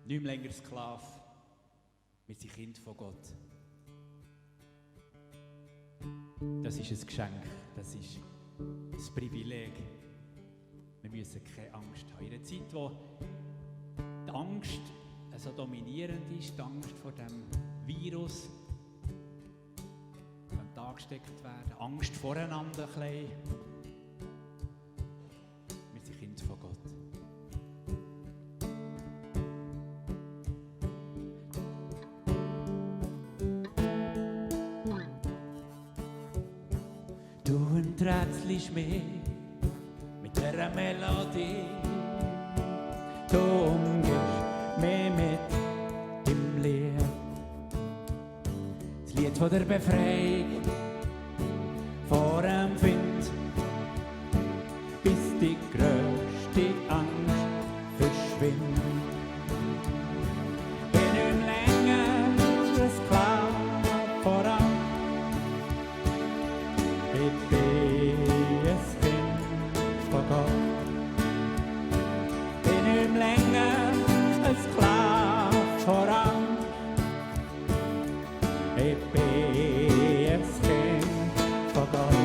Nicht mehr länger Sklave. Wir sind Kind von Gott. Das ist ein Geschenk. Das ist ein Privileg. Wir müssen keine Angst haben. In einer Zeit, wo die Angst so dominierend ist, die Angst vor dem Virus, könnte angesteckt werden, Angst voreinander ein bisschen. Wir sind Kinder von Gott. Du enträtselst mich mit dieser Melodie. Du umgibst mich mit dem Lied. Das Lied von der Befreiung vor dem Wind, bis die grösste Angst verschwindet. Bin nicht länger ein Sklave vor Angst. Ich bin ein Kind von Gott. Bin nicht länger ein Sklave vor Angst. Ich bin ein Kind von Gott.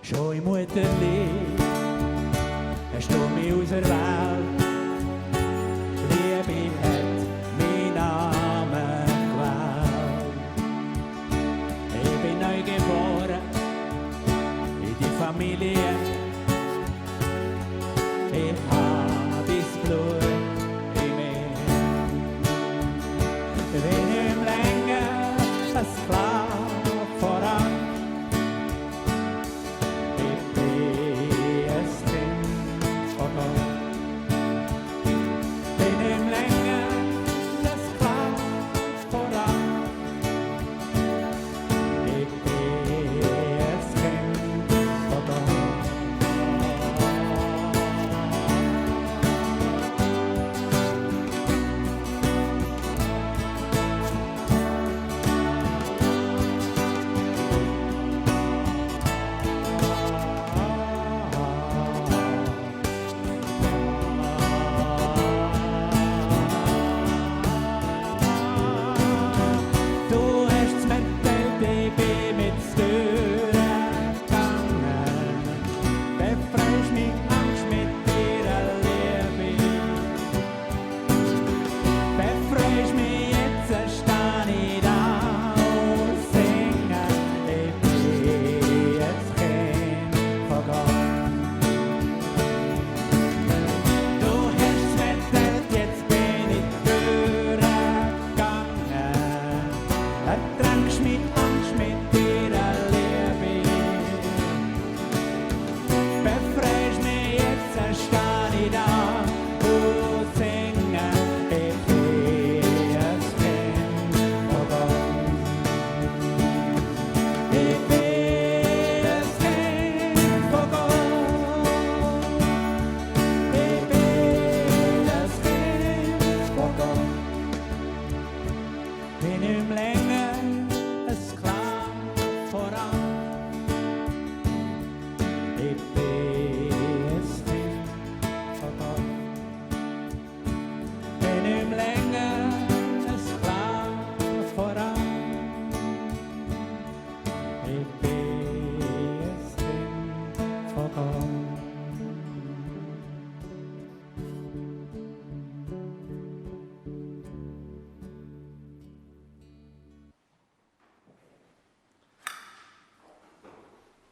Schon im Mutterleib hast du mich aus der Welt. Liebe hat meinen Namen gewählt. Ich bin neu geboren in die Familie. Ich habe dein Blut in mir. Ich bin nicht länger ein Sklave vor Angst.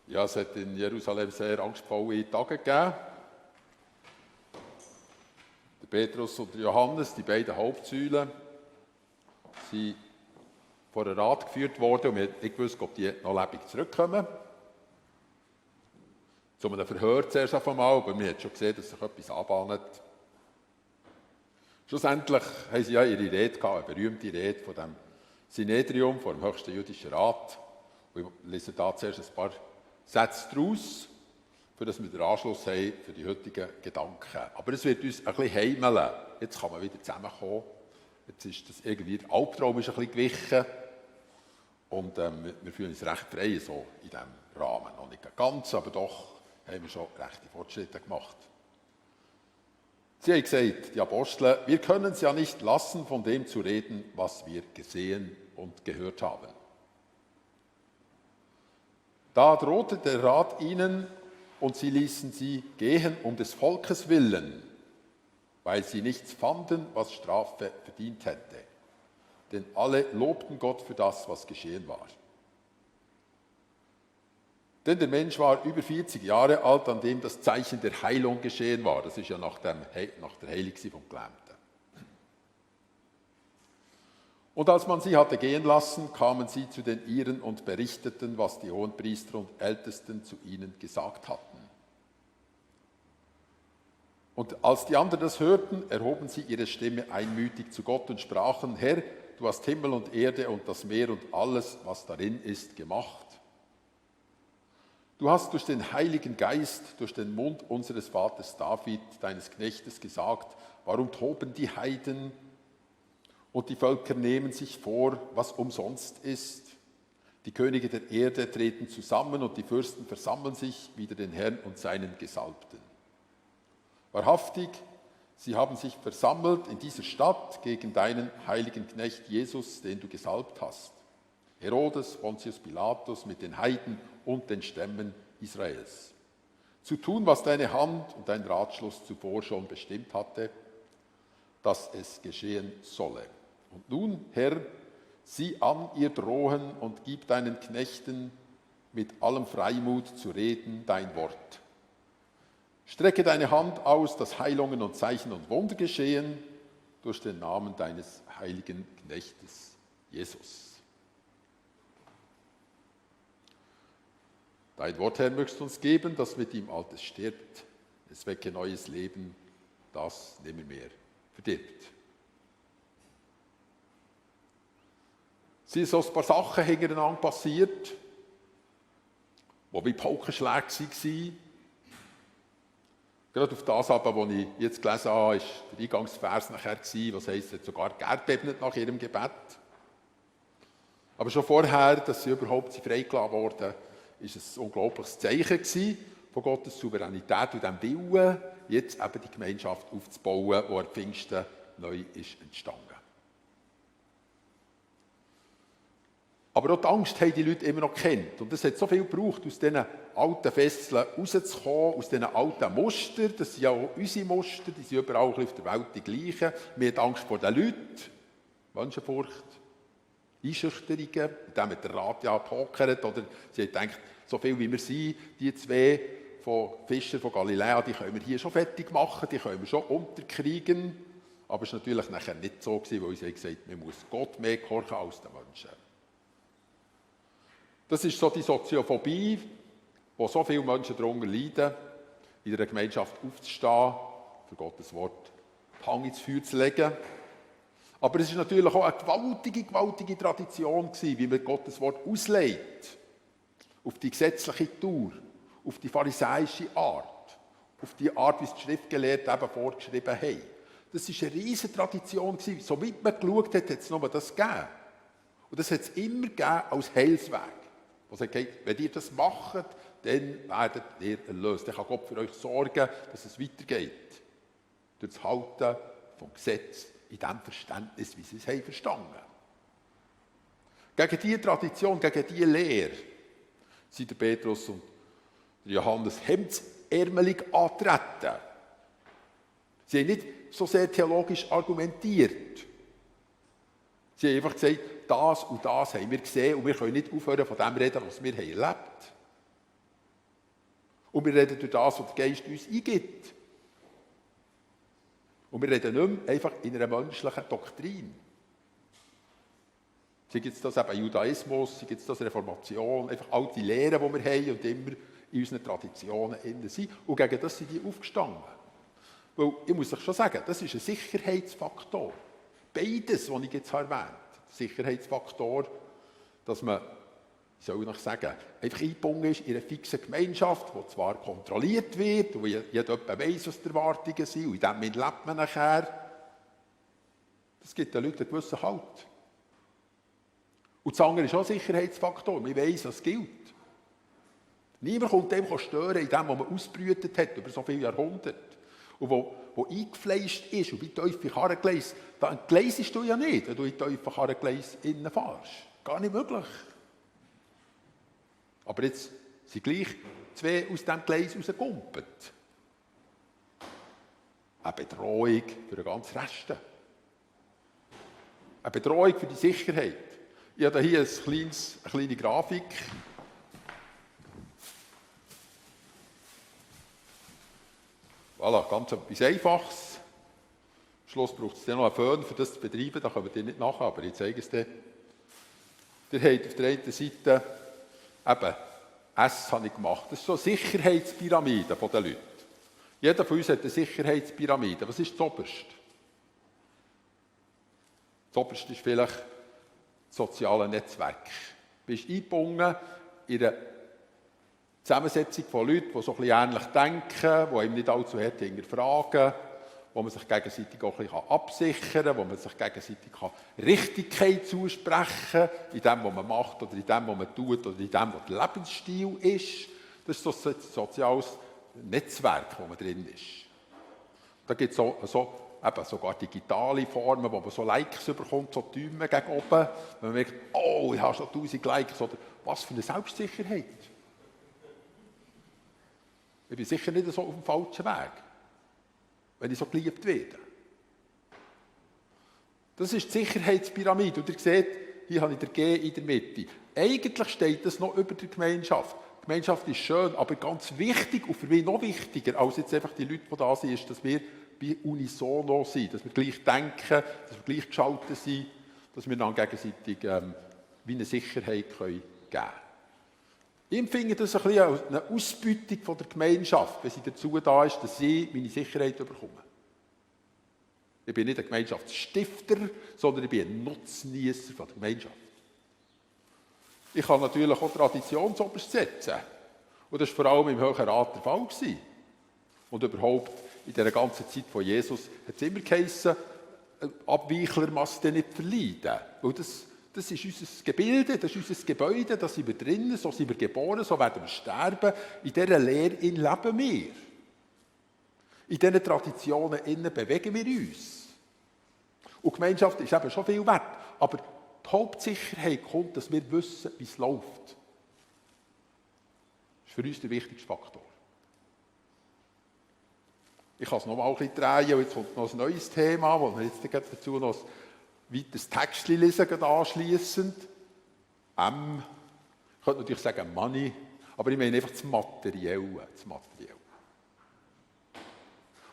Ja, es hat in Jerusalem sehr angstvolle Tage gegeben. Der Petrus und der Johannes, die beiden Hauptsäulen, sind vor einen Rat geführt worden und wir haben nicht gewusst, ob die noch lebendig zurückkommen. Zu einem Verhör zuerst einmal, aber wir haben schon gesehen, dass sich etwas anbahnt. Schlussendlich haben sie ja ihre Rede gehabt, eine berühmte Rede von dem Synedrium, vor dem höchsten jüdischen Rat. Ich lese da zuerst ein paar Sätze daraus, für dass wir den Anschluss haben für die heutigen Gedanken. Aber es wird uns ein bisschen heimeln. Jetzt kann man wieder zusammenkommen. Jetzt ist das irgendwie, der Albtraum ist ein bisschen gewichen. Und wir fühlen uns recht frei so in diesem Rahmen. Noch nicht ganz, aber doch haben wir schon rechte Fortschritte gemacht. Sie haben gesagt, die Apostel, wir können es ja nicht lassen, von dem zu reden, was wir gesehen und gehört haben. Da drohte der Rat ihnen, und sie ließen sie gehen um des Volkes willen, weil sie nichts fanden, was Strafe verdient hätte. Denn alle lobten Gott für das, was geschehen war. Denn der Mensch war über 40 Jahre alt, an dem das Zeichen der Heilung geschehen war. Das ist ja nach der Heilung vom Gelähmten. Und als man sie hatte gehen lassen, kamen sie zu den Iren und berichteten, was die Hohenpriester und Ältesten zu ihnen gesagt hatten. Und als die anderen das hörten, erhoben sie ihre Stimme einmütig zu Gott und sprachen, Herr, du hast Himmel und Erde und das Meer und alles, was darin ist, gemacht. Du hast durch den Heiligen Geist, durch den Mund unseres Vaters David, deines Knechtes, gesagt, warum toben die Heiden und die Völker nehmen sich vor, was umsonst ist? Die Könige der Erde treten zusammen und die Fürsten versammeln sich wider den Herrn und seinen Gesalbten. Wahrhaftig, sie haben sich versammelt in dieser Stadt gegen deinen heiligen Knecht Jesus, den du gesalbt hast. Herodes, Pontius Pilatus mit den Heiden und den Stämmen Israels. Zu tun, was deine Hand und dein Ratschluss zuvor schon bestimmt hatte, dass es geschehen solle. Und nun, Herr, sieh an ihr Drohen und gib deinen Knechten mit allem Freimut zu reden dein Wort. Strecke deine Hand aus, dass Heilungen und Zeichen und Wunder geschehen durch den Namen deines heiligen Knechtes Jesus. Dein Wort, Herr, möchtest du uns geben, dass mit ihm Altes stirbt, es wecke neues Leben, das nimmermehr verdirbt. Es sind so ein paar Sachen hintereinander passiert, die wie Paukenschläge waren. Gerade auf das aber, was ich jetzt gelesen habe, war der Eingangsvers nachher, was heisst, es hat sogar geerbebnet nach ihrem Gebet. Aber schon vorher, dass sie überhaupt freigelassen wurden, ist es ein unglaubliches Zeichen von Gottes Souveränität und dem Willen, jetzt eben die Gemeinschaft aufzubauen, die an Pfingsten neu ist entstanden. Aber auch die Angst haben die Leute immer noch gekannt. Und es hat so viel gebraucht, aus diesen alten Fesseln rauszukommen, aus diesen alten Mustern. Das sind ja auch unsere Muster, die sind überall auf der Welt die gleichen. Wir haben Angst vor den Leuten, Menschenfurcht, Einschüchterungen, mit dem hat der Rat ja gehokert, oder sie haben gedacht, so viel wie wir sind, die zwei von Fischer von Galiläa, die können wir hier schon fertig machen, die können wir schon unterkriegen. Aber es war natürlich nachher nicht so, weil sie gesagt haben, man muss Gott mehr gehorchen als den Menschen. Das ist so die Soziophobie, wo so viele Menschen darunter leiden, in einer Gemeinschaft aufzustehen, für Gottes Wort die Hand ins Feuer zu legen. Aber es ist natürlich auch eine gewaltige Tradition gewesen, wie man Gottes Wort auslegt. Auf die gesetzliche Tour, auf die pharisäische Art, auf die Art, wie es die Schriftgelehrten eben vorgeschrieben haben. Das war eine riesige Tradition gewesen. Soweit man geschaut hat, hat es nur das gegeben. Und das hat es immer gegeben als Heilsweg. Was sagt, wenn ihr das macht, dann werdet ihr erlöst. Dann kann Gott für euch sorgen, dass es weitergeht. Durch das Halten vom Gesetz in dem Verständnis, wie sie es haben verstanden. Gegen diese Tradition, gegen diese Lehre sind der Petrus und der Johannes hemdsärmelig angetreten. Sie haben nicht so sehr theologisch argumentiert. Sie haben einfach gesagt, das und das haben wir gesehen und wir können nicht aufhören von dem reden, was wir haben erlebt. Und wir reden durch das, was der Geist uns eingibt. Und wir reden nicht mehr einfach in einer menschlichen Doktrin. Sei jetzt das eben Judaismus, sei jetzt das Reformation, einfach all die Lehren, die wir haben und immer in unseren Traditionen sind. Und gegen das sind die aufgestanden. Weil, ich muss euch schon sagen, das ist ein Sicherheitsfaktor. Beides, was ich jetzt erwähnt habe. Sicherheitsfaktor, dass man ich soll noch sagen, einfach eingebunden ist in einer fixen Gemeinschaft, die zwar kontrolliert wird, wo jeder weiss, was die Erwartungen sind, und in dem lebt man nachher. Das gibt den Leuten einen gewissen Halt. Und das andere ist auch ein Sicherheitsfaktor. Man weiss, was gilt. Niemand kommt dem stören in dem, was man ausbrütet hat über so viele Jahrhunderte. Und wo eingefleischt ist und wie tiefe Karrengleis, da entgleisest du ja nicht, wenn du in tiefe Karrengleis innen fährst. Gar nicht möglich. Aber jetzt sind gleich zwei aus diesem Gleis rausgekumpelt. Eine Bedrohung für den ganzen Rest. Eine Bedrohung für die Sicherheit. Ich habe hier eine kleine Grafik. Voilà, ganz etwas Einfaches. Am Schluss braucht es dann noch einen Föhn, um das zu betreiben. Da kommen wir nicht nachher, aber ich zeige es dir. Ihr habt auf der einen Seite eben S habe ich gemacht. Das ist so eine Sicherheitspyramide der Leute. Jeder von uns hat eine Sicherheitspyramide. Was ist das Oberste? Das Oberste ist vielleicht das soziale Netzwerk. Du bist eingebunden in eine Zusammensetzung von Leuten, die so ein bisschen ähnlich denken, die einem nicht allzu hart hinterfragen, wo man sich gegenseitig auch ein bisschen absichern kann, wo man sich gegenseitig Richtigkeit zusprechen kann, in dem, was man macht, oder in dem, was man tut, oder in dem, was der Lebensstil ist. Das ist so ein soziales Netzwerk, wo man drin ist. Da gibt es eben sogar digitale Formen, wo man so Likes bekommt, so Däume gegen oben. Wenn man merkt, oh, ich habe schon 1000 Likes, oder was für eine Selbstsicherheit. Ich bin sicher nicht so auf dem falschen Weg, wenn ich so geliebt werde. Das ist die Sicherheitspyramide. Und ihr seht, hier habe ich den G in der Mitte. Eigentlich steht das noch über der Gemeinschaft. Die Gemeinschaft ist schön, aber ganz wichtig und für mich noch wichtiger als jetzt einfach die Leute, die da sind, ist, dass wir wie unisono sind, dass wir gleich denken, dass wir gleich geschaltet sind, dass wir dann gegenseitig wie eine Sicherheit geben können. Ich empfinde das ein bisschen als eine Ausbeutung von der Gemeinschaft, wenn sie dazu da ist, dass sie meine Sicherheit bekommen. Ich bin nicht ein Gemeinschaftsstifter, sondern ich bin ein Nutznießer von der Gemeinschaft. Ich kann natürlich auch Traditionsoberst setzen. Und das war vor allem im Höheren Rat der Fall. Und überhaupt in dieser ganzen Zeit von Jesus hat es immer geheissen, Abweichler muss den nicht verleiden. Weil das ist unser Gebilde, das ist unser Gebäude, da sind wir drinnen, so sind wir geboren, so werden wir sterben. In dieser Lehre leben wir. In diesen Traditionen bewegen wir uns. Und Gemeinschaft ist eben schon viel wert. Aber die Hauptsicherheit kommt, dass wir wissen, wie es läuft. Das ist für uns der wichtigste Faktor. Ich kann es noch mal ein bisschen drehen, und jetzt kommt noch ein neues Thema, wo wir jetzt dazu noch ein weiteres Textchen lesen, anschliessend. Ich könnte natürlich sagen Money, aber ich meine einfach das Materielle.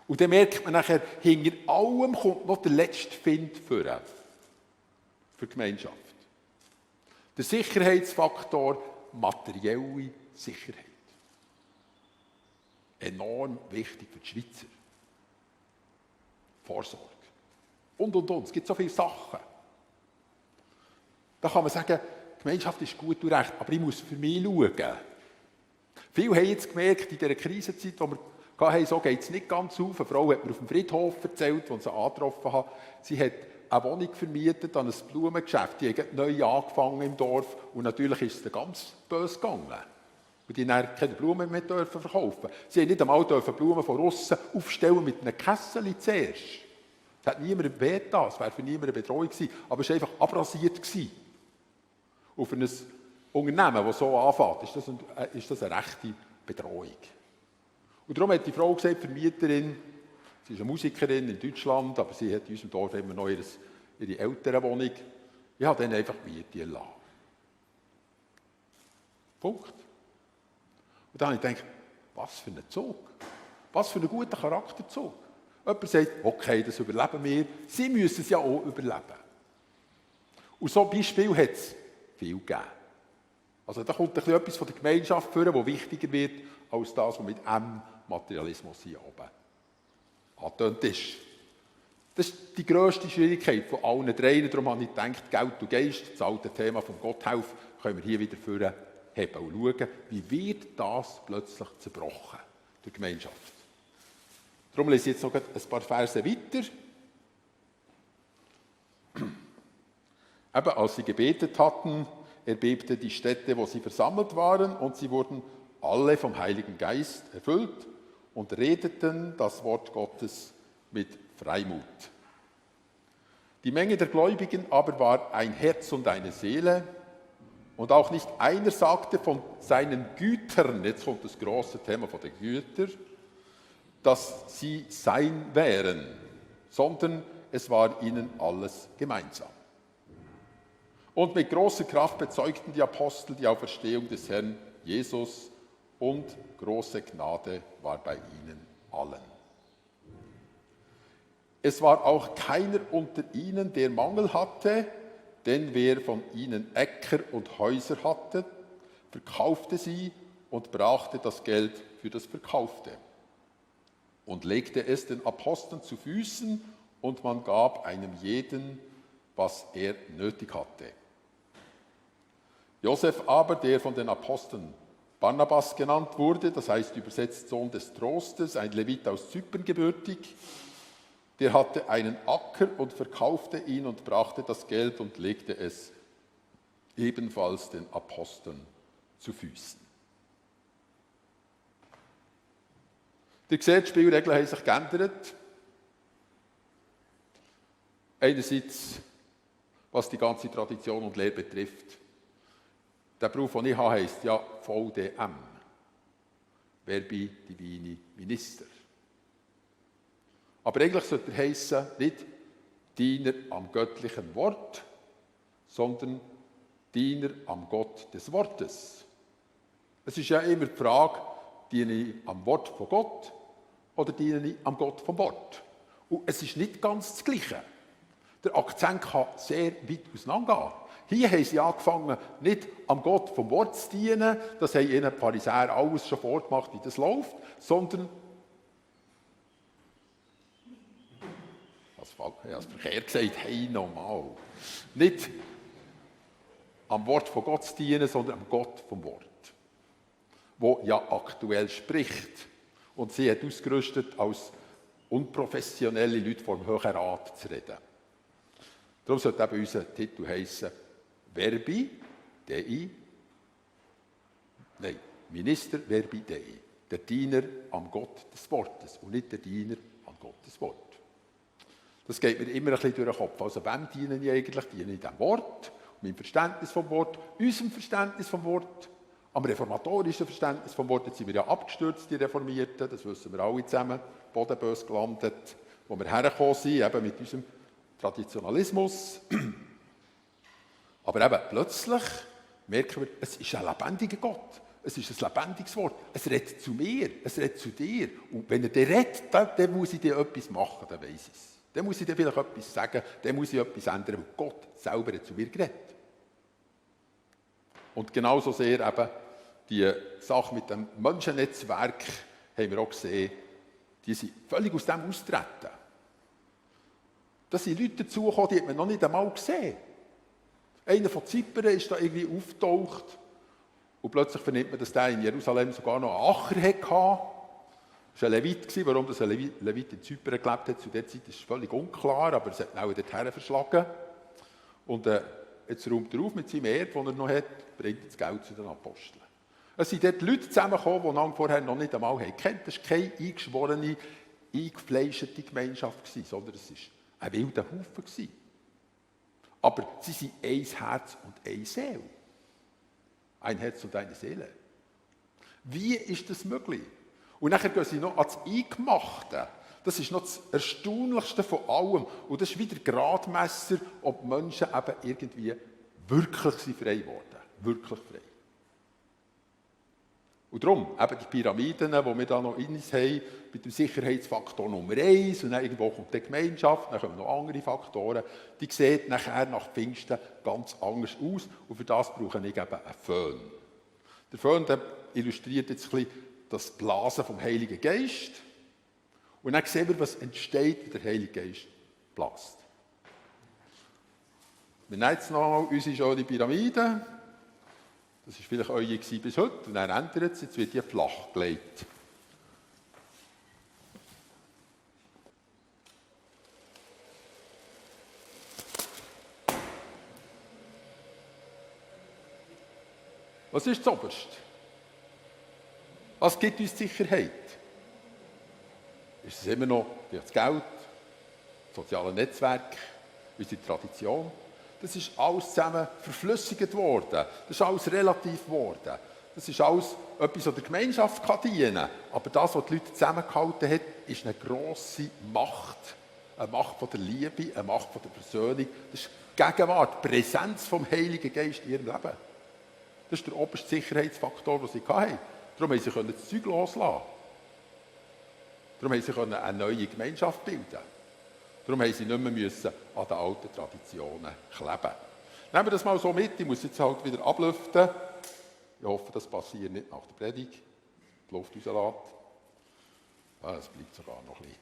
Und dann merkt man nachher, hinter allem kommt noch der letzte Find für die Gemeinschaft. Der Sicherheitsfaktor materielle Sicherheit. Enorm wichtig für die Schweizer. Vorsorge. Und. Es gibt so viele Sachen. Da kann man sagen, die Gemeinschaft ist gut und recht, aber ich muss für mich schauen. Viele haben jetzt gemerkt, in dieser Krisenzeit, wo wir hatten, so geht es nicht ganz auf. Eine Frau hat mir auf dem Friedhof erzählt, als sie angetroffen hat, sie hat eine Wohnung vermietet an ein Blumengeschäft. Die haben neu angefangen im Dorf und natürlich ist es ganz böse gegangen. Und die haben keine Blumen mehr verkaufen. Sie haben nicht einmal Blumen von außen aufstellen mit einem Kessel zuerst. Es hat niemandem wehgetan, es wäre für niemanden eine Bedrohung gewesen, aber es war einfach abrasiert gewesen. Und für ein Unternehmen, das so anfängt, ist das eine rechte Bedrohung. Und darum hat die Frau gesagt, Vermieterin, sie ist eine Musikerin in Deutschland, aber sie hat in unserem Dorf immer noch ihre Elternwohnung. Ich habe dann einfach Miete erlassen. Punkt. Und dann habe ich gedacht, was für ein Zug. Was für ein guter Charakterzug. Jemand sagt, okay, das überleben wir. Sie müssen es ja auch überleben. Und so Beispiel hat es viel gegeben. Also da kommt etwas von der Gemeinschaft vor, das wichtiger wird, als das, was mit Materialismus hier oben angetönt ist. Das ist die grösste Schwierigkeit von allen dreien. Darum habe ich gedacht, Geld und Geist, das alte Thema von Gotthelf, können wir hier wieder vorheben und schauen, wie wird das plötzlich zerbrochen durch die Gemeinschaft. Darum lese ich jetzt noch ein paar Verse weiter. Eben, als sie gebetet hatten, erbebte die Stätte, wo sie versammelt waren, und sie wurden alle vom Heiligen Geist erfüllt und redeten das Wort Gottes mit Freimut. Die Menge der Gläubigen aber war ein Herz und eine Seele, und auch nicht einer sagte von seinen Gütern, jetzt kommt das große Thema von den Gütern, dass sie sein wären, sondern es war ihnen alles gemeinsam. Und mit großer Kraft bezeugten die Apostel die Auferstehung des Herrn Jesus, und große Gnade war bei ihnen allen. Es war auch keiner unter ihnen, der Mangel hatte, denn wer von ihnen Äcker und Häuser hatte, verkaufte sie und brachte das Geld für das Verkaufte und legte es den Aposteln zu Füßen, und man gab einem jeden, was er nötig hatte. Josef aber, der von den Aposteln Barnabas genannt wurde, das heißt übersetzt Sohn des Trostes, ein Levit aus Zypern gebürtig, der hatte einen Acker und verkaufte ihn und brachte das Geld und legte es ebenfalls den Aposteln zu Füßen. Ihr seht, die Spielregeln haben sich geändert. Einerseits, was die ganze Tradition und Lehre betrifft. Der Beruf, den ich habe, heisst ja VDM. Verbi Divini Minister. Aber eigentlich sollte er heissen, nicht Diener am göttlichen Wort, sondern Diener am Gott des Wortes. Es ist ja immer die Frage, diene ich am Wort von Gott oder diene ich am Gott vom Wort? Und es ist nicht ganz das Gleiche. Der Akzent kann sehr weit auseinandergehen. Hier haben sie angefangen, nicht am Gott vom Wort zu dienen, das haben ihnen die Pharisäer alles schon vorgemacht, wie das läuft, sondern, ich habe es verkehrt gesagt, hey, nochmal, nicht am Wort von Gott zu dienen, sondern am Gott vom Wort, wo ja aktuell spricht. Und sie hat ausgerüstet, als unprofessionelle Leute vor dem Hohen Rat zu reden. Darum sollte eben unser Titel heissen, Verbi Dei, nein, Minister Verbi Dei, der Diener am Gott des Wortes und nicht der Diener an Gottes Wort. Das geht mir immer ein bisschen durch den Kopf. Also wem diene ich eigentlich? Diene ich dem Wort, meinem Verständnis vom Wort, unserem Verständnis vom Wort, am reformatorischen Verständnis vom Wort. Jetzt sind wir ja abgestürzt, die Reformierten, das wissen wir alle zusammen, bodenbös gelandet, wo wir hergekommen sind, eben mit unserem Traditionalismus. Aber eben plötzlich merken wir, es ist ein lebendiger Gott. Es ist ein lebendiges Wort. Es redet zu mir, es redet zu dir. Und wenn er dann redet, dann muss ich dir etwas machen, dann weiss ich es. Dann muss ich dir vielleicht etwas sagen, dann muss ich etwas ändern, weil Gott selber hat zu mir geredet. Und genauso sehr eben die Sache mit dem Menschennetzwerk, haben wir auch gesehen, die sind völlig aus dem austreten. Da sind Leute dazugekommen, die hat man noch nicht einmal gesehen. Einer von Zypern ist da irgendwie aufgetaucht und plötzlich vernimmt man, dass der in Jerusalem sogar noch einen Acher hatte. Das war ein Levit. Warum das ein Levit in Zypern gelebt hat zu der Zeit, ist völlig unklar, aber es hat ihn auch dorthin verschlagen. Und jetzt räumt er auf mit seinem Erbe, das er noch hat, bringt das Geld zu den Aposteln. Es sind dort Leute zusammengekommen, die einander vorher noch nicht einmal kennt. Das war keine eingeschworene, eingefleischete Gemeinschaft, sondern es war ein wilder Haufen. Aber sie sind ein Herz und eine Seele. Ein Herz und eine Seele. Wie ist das möglich? Und dann gehen sie noch ans Eingemachte. Das ist noch das Erstaunlichste von allem. Und das ist wieder Gradmesser, ob Menschen eben irgendwie wirklich frei geworden. Wirklich frei. Und darum, eben die Pyramiden, die wir da noch in uns haben, mit dem Sicherheitsfaktor Nummer 1, und dann irgendwo kommt die Gemeinschaft, dann kommen noch andere Faktoren, die sehen nachher nach Pfingsten ganz anders aus, und für das brauche ich eben einen Föhn. Der Föhn, der illustriert jetzt ein bisschen das Blasen vom Heiligen Geist, und dann sehen wir, was entsteht, wenn der Heilige Geist bläst. Wir nehmen jetzt noch unsere schöne Pyramide. Das war vielleicht eure bis heute. Und dann ändert es, jetzt wird die flach gelegt. Was ist das Oberste? Was gibt uns die Sicherheit? Ist es immer noch das Geld, das soziale Netzwerk, unsere Tradition? Das ist alles zusammen verflüssigt worden. Das ist alles relativ geworden. Das ist alles etwas, das der Gemeinschaft dienen kann. Aber das, was die Leute zusammengehalten hat, ist eine grosse Macht. Eine Macht von der Liebe, eine Macht von der Versöhnung. Das ist die Gegenwart, die Präsenz vom Heiligen Geist in ihrem Leben. Das ist der oberste Sicherheitsfaktor, den sie hatten. Darum haben sie das Zeug loslassen. Darum haben sie eine neue Gemeinschaft bilden. Darum haben sie nicht mehr an den alten Traditionen kleben. Nehmen wir das mal so mit. Ich muss jetzt halt wieder ablüften. Ich hoffe, das passiert nicht nach der Predigt. Die Luft rauslässt. Ja, es bleibt sogar noch ein bisschen.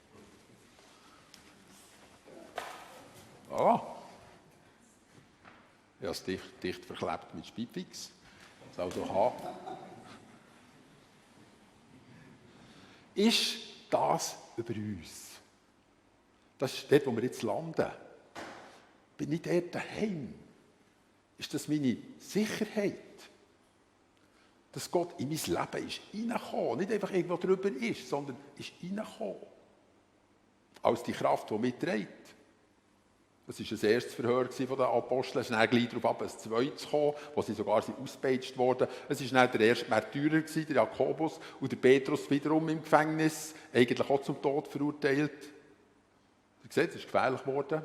Voilà. Ich habe es dicht verklebt mit Spipfix. Das also haben. Ist das über uns? Das ist dort, wo wir jetzt landen. Bin ich dort daheim? Ist das meine Sicherheit? Dass Gott in mein Leben ist reingekommen, nicht einfach irgendwo drüber ist, sondern ist reingekommen. Als die Kraft, die mitträgt. Das war das erste Verhör von den Aposteln. Es ist dann gleich darauf ab, ein zweites gekommen, wo sie sogar ausgepeitscht wurden. Es war dann der erste Märtyrer, der Jakobus, und der Petrus wiederum im Gefängnis, eigentlich auch zum Tod verurteilt. Ihr seht, es ist gefährlich geworden.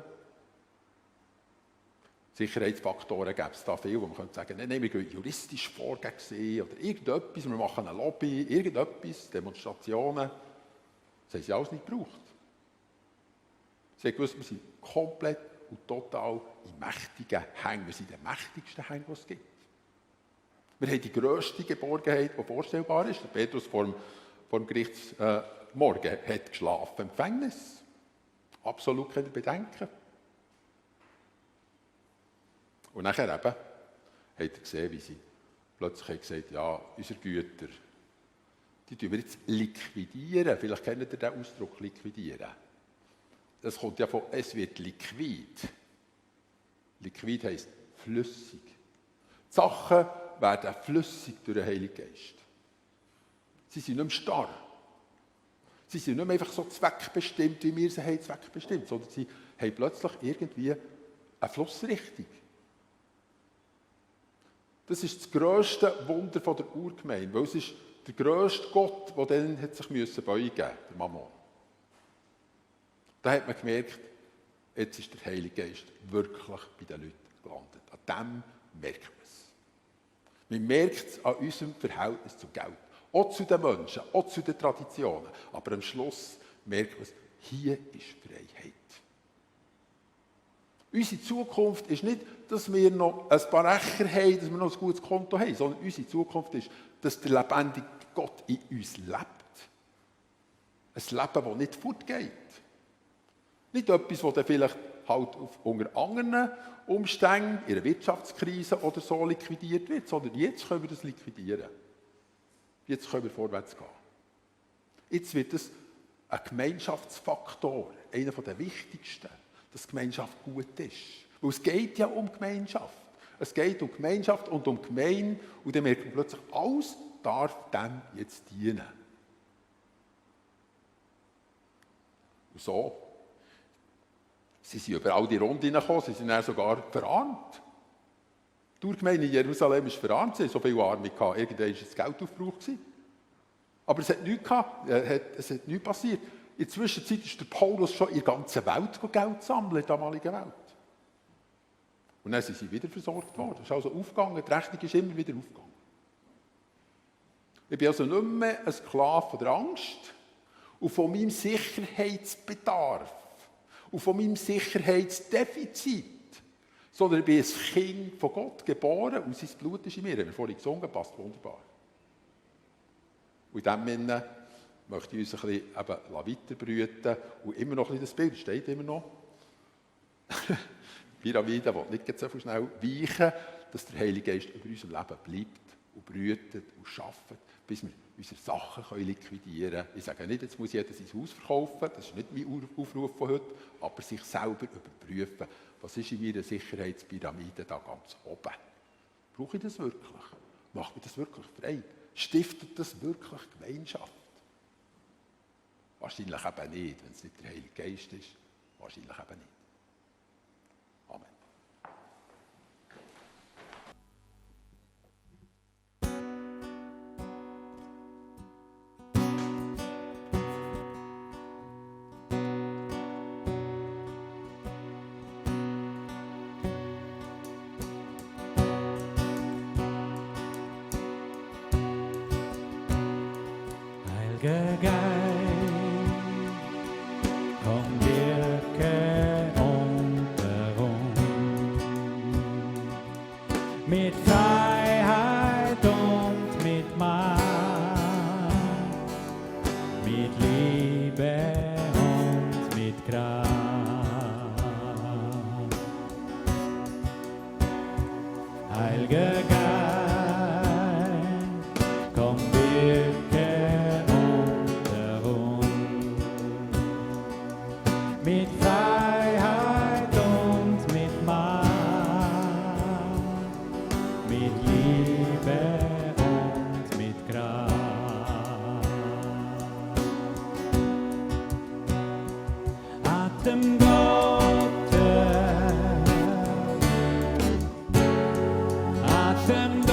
Sicherheitsfaktoren gäbe es da viel, wo man könnte sagen, nein, wir gehen juristisch vorgehen oder irgendetwas, wir machen eine Lobby, irgendetwas, Demonstrationen. Das haben sie alles nicht gebraucht. Sie haben gewusst, wir sind komplett und total in mächtigen Hängen. Wir sind die mächtigsten Hänge, die es gibt. Wir haben die grösste Geborgenheit, die vorstellbar ist. Der Petrus vor dem Gerichtsmorgen hat geschlafen im Gefängnis. Absolut keine Bedenken. Und nachher eben hat er gesehen, wie sie plötzlich gesagt haben, ja, unsere Güter, die tun wir jetzt liquidieren. Vielleicht kennt ihr den Ausdruck, liquidieren. Das kommt ja von, es wird liquid. Liquid heisst flüssig. Die Sachen werden flüssig durch den Heiligen Geist. Sie sind nicht mehr starr. Sie sind nicht mehr einfach so zweckbestimmt, wie wir sie haben, zweckbestimmt, sondern sie haben plötzlich irgendwie eine Flussrichtung. Das ist das grösste Wunder der Urgemeinde, weil es ist der grösste Gott, der dann hat sich beugen musste, der Mammon. Da hat man gemerkt, jetzt ist der Heilige Geist wirklich bei den Leuten gelandet. An dem merkt man es. Man merkt es an unserem Verhältnis zum Geld. Auch zu den Menschen, auch zu den Traditionen. Aber am Schluss merkt man es, hier ist Freiheit. Unsere Zukunft ist nicht, dass wir noch ein paar Recher haben, dass wir noch ein gutes Konto haben, sondern unsere Zukunft ist, dass der lebendige Gott in uns lebt. Ein Leben, das nicht fortgeht. Nicht etwas, das dann vielleicht halt unter anderen Umständen, in einer Wirtschaftskrise oder so liquidiert wird, sondern jetzt können wir das liquidieren. Jetzt können wir vorwärts gehen. Jetzt wird es ein Gemeinschaftsfaktor, einer der wichtigsten, dass die Gemeinschaft gut ist. Weil es geht ja um Gemeinschaft. Es geht um Gemeinschaft und um Gemeinde und dann merkt man plötzlich, alles darf dem jetzt dienen. Und so, sie sind über all die Runden gekommen, sie sind dann sogar verarmt. Die Urgemeinde in Jerusalem ist verarmt, sie hatten so viel Arme gehabt, irgendwann war das Geld aufgebraucht. Aber es hat nichts gehabt, es hat nichts passiert. In der Zwischenzeit ist der Paulus schon in der ganzen Welt Geld sammeln, in der damaligen Welt. Und dann sind sie wieder versorgt worden. Es ist also aufgegangen, die Rechnung ist immer wieder aufgegangen. Ich bin also nicht mehr ein Sklave von der Angst und von meinem Sicherheitsbedarf und von meinem Sicherheitsdefizit, sondern ich bin ein Kind von Gott geboren und sein Blut ist in mir. Haben wir vorhin gesungen, passt wunderbar. Und in diesem Sinne möchte ich uns ein bisschen weiterbrüten und immer noch ein bisschen das Bild steht immer noch. Pyramide will nicht so schnell weichen, dass der Heilige Geist über unserem Leben bleibt und brütet und arbeitet, bis wir unsere Sachen liquidieren können. Ich sage nicht, jetzt muss jeder sein Haus verkaufen, das ist nicht mein Aufruf von heute, aber sich selber überprüfen, was ist in meiner Sicherheitspyramide da ganz oben. Brauche ich das wirklich? Macht mich das wirklich frei? Stiftet das wirklich Gemeinschaft? Wahrscheinlich eben nicht, wenn es nicht der Heilige Geist ist. Wahrscheinlich eben nicht. Amen. Heiliger Geist, komm wirke unter uns mit Freiheit und mit Macht, mit Liebe und mit Kraft. Heiliger Geist, komm wirke mit Freiheit und mit Macht, mit Liebe und mit Kraft. Atem Gottes, Atem Gottes, Atem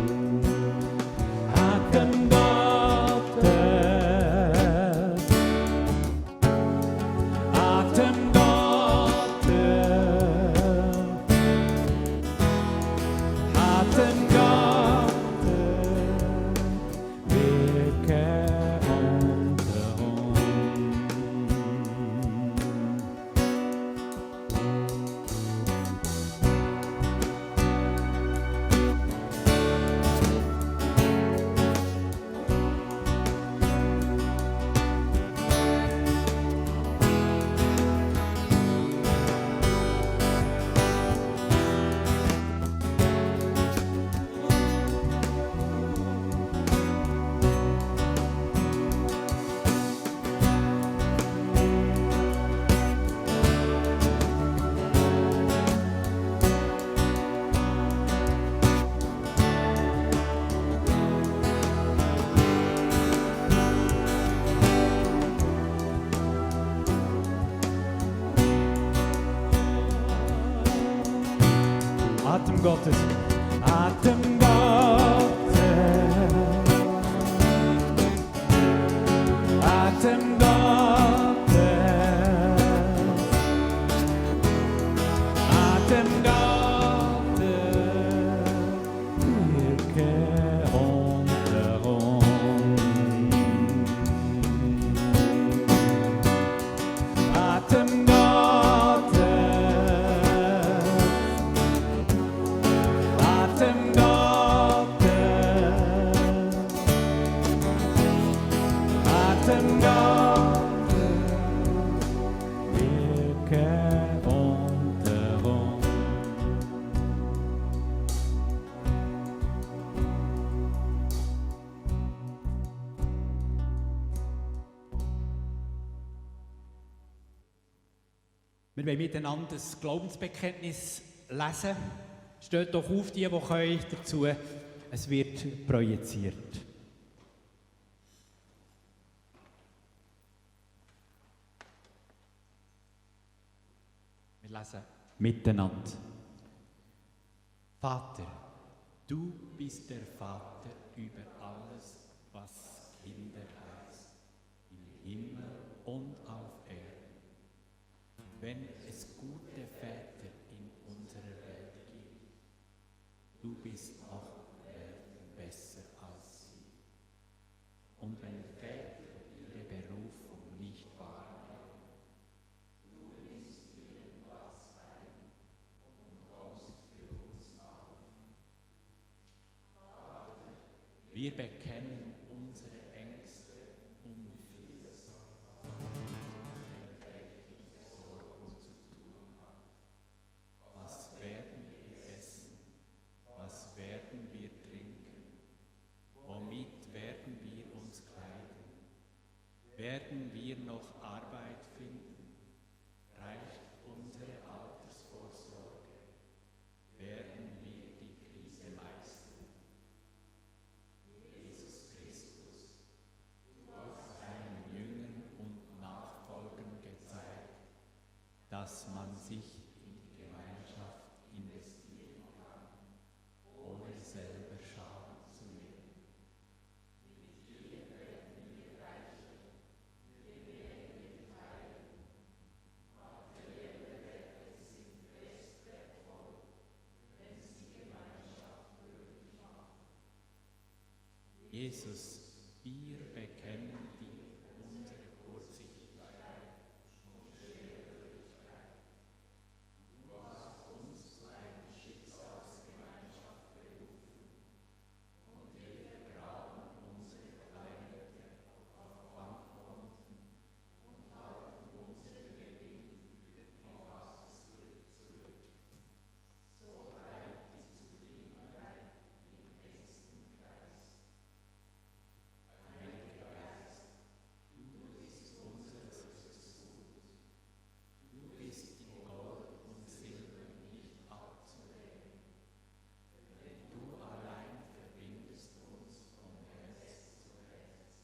Gottes. Atem Gottes, Atem Gottes, Atem Gottes, wirke unter uns. Atem Gottes, Atem Gottes, Atem Gottes, Atem Gottes, wirke unter uns. Atem Gottes, Atem Gottes, Atem Gottes, wirke unter uns. Wir wollen miteinander das Glaubensbekenntnis lesen. Steht doch auf, die können dazu. Es wird projiziert. Wir lesen miteinander. Vater, du bist der Vater über alles, was Kinder heißt, im Himmel und auf Erden. Wenn es gute Väter in unserer Welt gibt, du bist noch besser als sie. Und wenn Väter ihre Berufung nicht wahrnehmen, du nimmst ihnen was Wir bekennen unsere Ängste um vieles, was werden wir essen, was werden wir trinken, womit werden wir uns kleiden, werden wir noch Arbeit finden, reicht unsere Altersvorsorge, werden wir die Krise meistern. Jesus Christus, du hast deinen Jüngern und Nachfolgern gezeigt, dass man sich in die Gemeinschaft investieren kann, ohne selber Schaden zu nehmen. Mit dir werden wir reicher, wir werden wir teilen. Materielle Werte sind fest wertvoll, wenn sie Gemeinschaft möglich machen. Jesus, wir bekennen dir unsere Kurzsichtigkeit und Schwerhörigkeit. Du hast uns zu einer Schicksalsgemeinschaft berufen und wir vergraben unsere Kleinheiten auf Bankkonten und halten unseren Gewinn für privates Glück zurück. So bleibt die Zufriedenheit im engsten Kreis. Heiliger Geist, du bist unseres Gut. Du bist in Gold und Silber nicht abzulehnen, denn du allein verbindest uns von Herz zu Herz.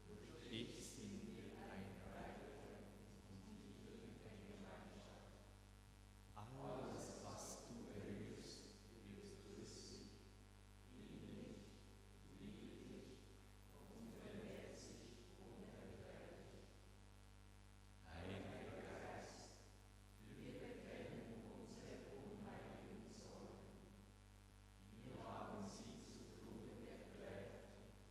Durch dich sind wir ein Reichtum und ewige Gemeinschaft. Alles, was du berührst, wird flüssig, lieblich, lieblich und vermehrt sich unerhörlich. Heiliger Geist, wir bekennen unsere unheiligen Sorgen. Wir haben sie zu Tode erklärt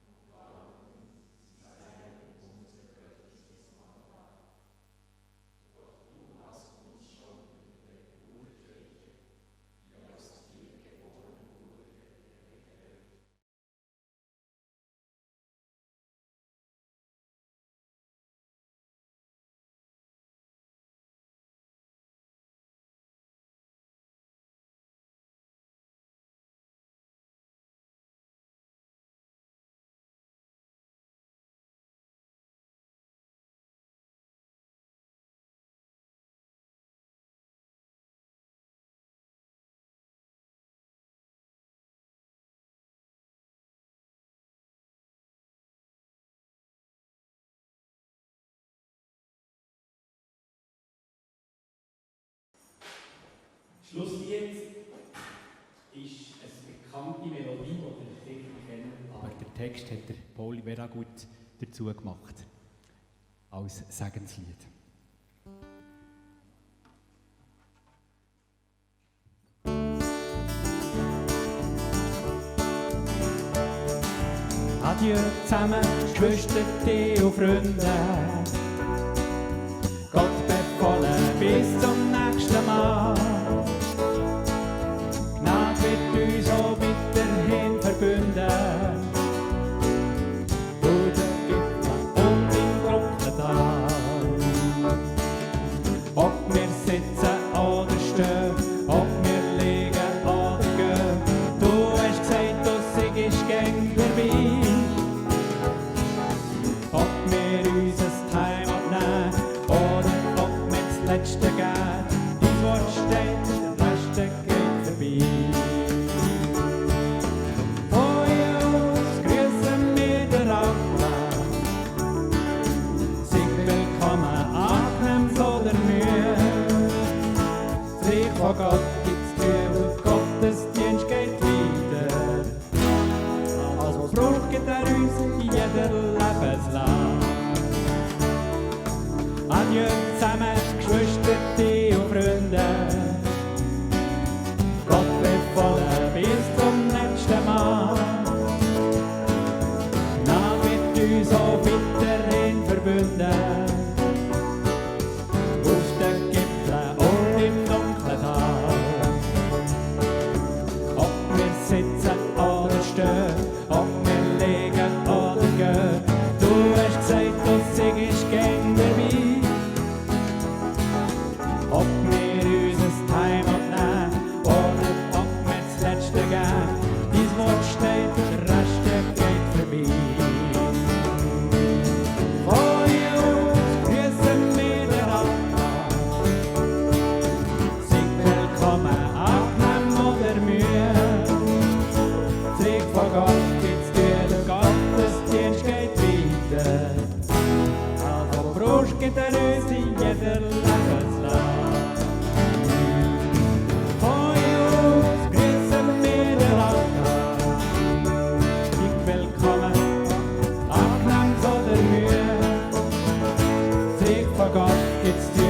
und glauben, sie seien unser göttliches Mandat. Doch du hast uns schon in der Urkirche, die aus dir geboren wurde, erwählt. Schlusslied ist eine bekannte Melodie, die ihr sicher kennt, Aber der Text hat der Pauli Vera gut dazu gemacht, als Segenslied. Adieu zusammen, Geschwister und Freunde. Gott befohlen, bis zum nächsten Mal. Gnade wird uns auch weiterhin verbunden. Gute Gipfel und im dunklen Tal. Ob wir sitzen oder stehen, ob wir liegen oder gehen. Du hast gesagt, du seist gäng dabei. Ob wir unser Heimat nehmen oder ob wir das Letzte geben. Dein Wort steht, der Rest geht vorbei. Von uns grüßen wir den Abend. Sing willkommen, angenehm oder müde. Das Reich von Gott gibt's Tür und Gottesdienst geht weiter. Also Frucht gibt er uns in jeder Lebenslage. Adieu zusammen, Geschwister und Freunde. Gott befohlen, bis zum nächsten Mal. Gnade wird uns auch weiterhin verbunden. Auf den Gipfeln und im dunklen Tal. Ob wir sitzen oder stehen, ob Trost gibt er uns in jeder Lebenslage. Von uns grüßen wir den Alltag. Ich willkommen, angenehm oder Mühe. Sieg von Gott gibt's dir.